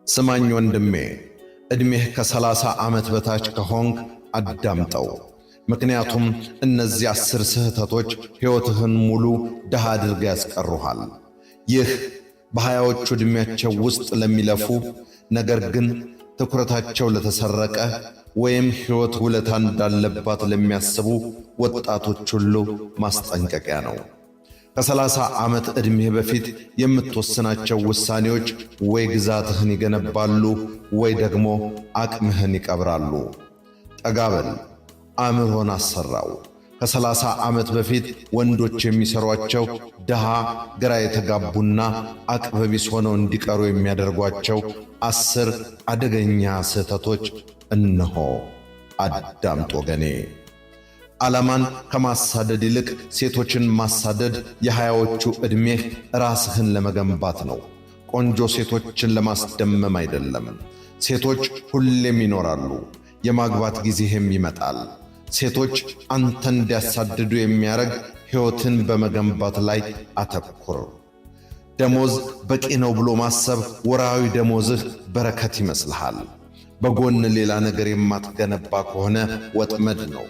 ስማኝ ወንድሜ፣ ዕድሜህ ከ30 ዓመት በታች ከሆንክ አዳምጠው። ምክንያቱም እነዚህ 10 ስህተቶች ሕይወትህን ሙሉ ድሃ አድርገው ያስቀሩሃል። ይህ በ20ዎቹ ዕድሜያቸው ውስጥ ለሚለፉ፣ ነገር ግን ትኩረታቸው ለተሰረቀ ወይም ሕይወት ውለታ እንዳለባት ለሚያስቡ ወጣቶች ሁሉ ማስጠንቀቂያ ነው። ከ30 ዓመት ዕድሜህ በፊት የምትወስናቸው ውሳኔዎች ወይ ግዛትህን ይገነባሉ ወይ ደግሞ አቅምህን ይቀብራሉ። ጠጋ በል፣ አእምሮህን አሰራው። ከ30 ዓመት በፊት ወንዶች የሚሰሯቸው ድሃ፣ ግራ የተጋቡና አቅመቢስ ሆነው እንዲቀሩ የሚያደርጓቸው 10 አደገኛ ስህተቶች እነሆ። አዳምጥ ወገኔ። ዓላማን ከማሳደድ ይልቅ ሴቶችን ማሳደድ። የ20ዎቹ ዕድሜህ ራስህን ለመገንባት ነው፣ ቆንጆ ሴቶችን ለማስደመም አይደለም። ሴቶች ሁሌም ይኖራሉ፣ የማግባት ጊዜህም ይመጣል። ሴቶች አንተን እንዲያሳድዱ የሚያደርግ ሕይወትን በመገንባት ላይ አተኩር። ደሞዝ በቂ ነው ብሎ ማሰብ። ወርሃዊ ደሞዝህ በረከት ይመስልሃል። በጎን ሌላ ነገር የማትገነባ ከሆነ ወጥመድ ነው።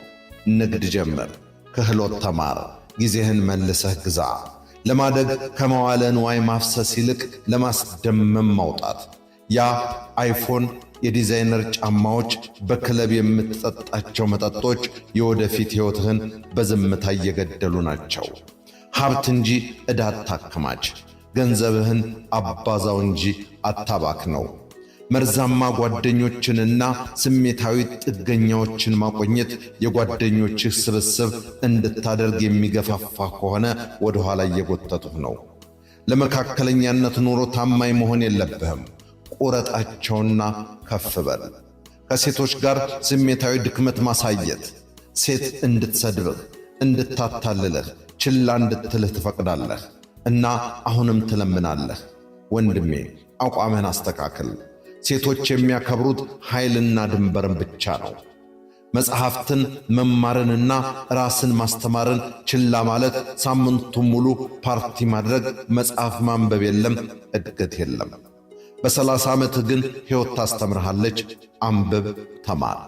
ንግድ ጀምር፣ ክህሎት ተማር፣ ጊዜህን መልሰህ ግዛ። ለማደግ ከመዋለ ንዋይ ማፍሰስ ይልቅ ለማስደመም ማውጣት። ያ iPhone፣ የዲዛይነር ጫማዎች፣ በክለብ የምትጠጣቸው መጠጦች የወደፊት ሕይወትህን በዝምታ እየገደሉ ናቸው። ሀብት እንጂ ዕዳ አታከማች። ገንዘብህን አባዛው እንጂ አታባክነው። መርዛማ ጓደኞችንና ስሜታዊ ጥገኛዎችን ማቆየት። የጓደኞችህ ስብስብ እንድታደርግ የሚገፋፋ ከሆነ ወደ ኋላ እየጎተቱህ ነው። ለመካከለኛነት ኑሮ ታማኝ መሆን የለብህም። ቁረጣቸውና ከፍ በል። ከሴቶች ጋር ስሜታዊ ድክመት ማሳየት። ሴት እንድትሰድብህ፣ እንድታታልልህ፣ ችላ እንድትልህ ትፈቅዳለህ እና አሁንም ትለምናለህ። ወንድሜ፣ አቋምህን አስተካክል። ሴቶች የሚያከብሩት ኃይልና ድንበርን ብቻ ነው። መጽሐፍትን መማርንና ራስን ማስተማርን ችላ ማለት፣ ሳምንቱን ሙሉ ፓርቲ ማድረግ፣ መጽሐፍ ማንበብ የለም፣ እድገት የለም። በ30 ዓመትህ ግን ሕይወት ታስተምርሃለች። አንብብ፣ ተማር።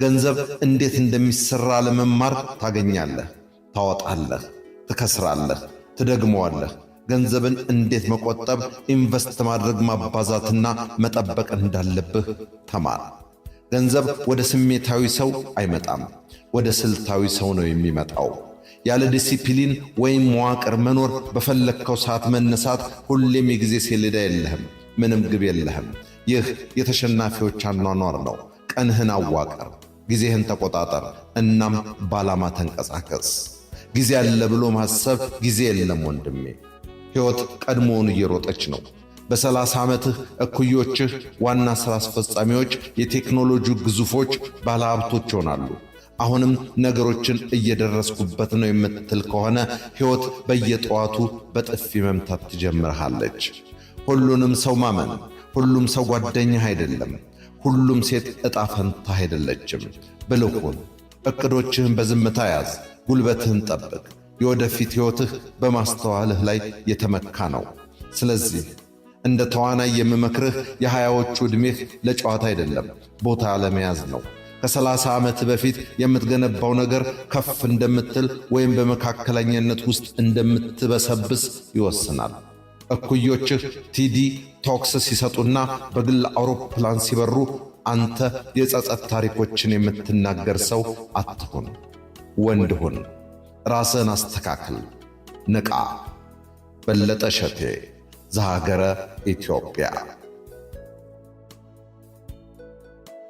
ገንዘብ እንዴት እንደሚሠራ ለመማር ታገኛለህ፣ ታወጣለህ፣ ትከስራለህ፣ ትደግመዋለህ። ገንዘብን እንዴት መቆጠብ፣ invest ማድረግ፣ ማባዛትና መጠበቅ እንዳለብህ ተማር። ገንዘብ ወደ ስሜታዊ ሰው አይመጣም፣ ወደ ስልታዊ ሰው ነው የሚመጣው። ያለ ዲሲፕሊን ወይም መዋቅር መኖር፣ በፈለግከው ሰዓት መነሳት፣ ሁሌም የጊዜ ሰሌዳ የለህም፣ ምንም ግብ የለህም። ይህ የተሸናፊዎች አኗኗር ነው። ቀንህን አዋቅር፣ ጊዜህን ተቆጣጠር፣ እናም ባላማ ተንቀሳቀስ። ጊዜ አለ ብሎ ማሰብ፣ ጊዜ የለም ወንድሜ። ሕይወት ቀድሞውን እየሮጠች ነው። በ30 ዓመትህ እኩዮችህ ዋና ሥራ አስፈጻሚዎች፣ የቴክኖሎጂ ግዙፎች፣ ባለሀብቶች ይሆናሉ። አሁንም ነገሮችን እየደረስኩበት ነው የምትል ከሆነ ሕይወት በየጠዋቱ በጥፊ መምታት ትጀምርሃለች። ሁሉንም ሰው ማመን። ሁሉም ሰው ጓደኛህ አይደለም። ሁሉም ሴት ዕጣ ፈንታህ አይደለችም። ብልህ ሁን። እቅዶችህን በዝምታ ያዝ። ጉልበትህን ጠብቅ። የወደፊት ሕይወትህ በማስተዋልህ ላይ የተመካ ነው። ስለዚህ እንደ ተዋናይ የምመክርህ፣ የ20ዎቹ ዕድሜህ ለጨዋታ አይደለም፣ ቦታ ለመያዝ ነው። ከ30 ዓመት በፊት የምትገነባው ነገር ከፍ እንደምትል ወይም በመካከለኛነት ውስጥ እንደምትበሰብስ ይወስናል። እኩዮችህ TED Talks ሲሰጡና በግል አውሮፕላን ሲበሩ አንተ የጸጸት ታሪኮችን የምትናገር ሰው አትሁን። ወንድ ሁን። ራስህን አስተካክል። ንቃ። በለጠ ሸቴ፣ ዘሀገረ ኢትዮጵያ።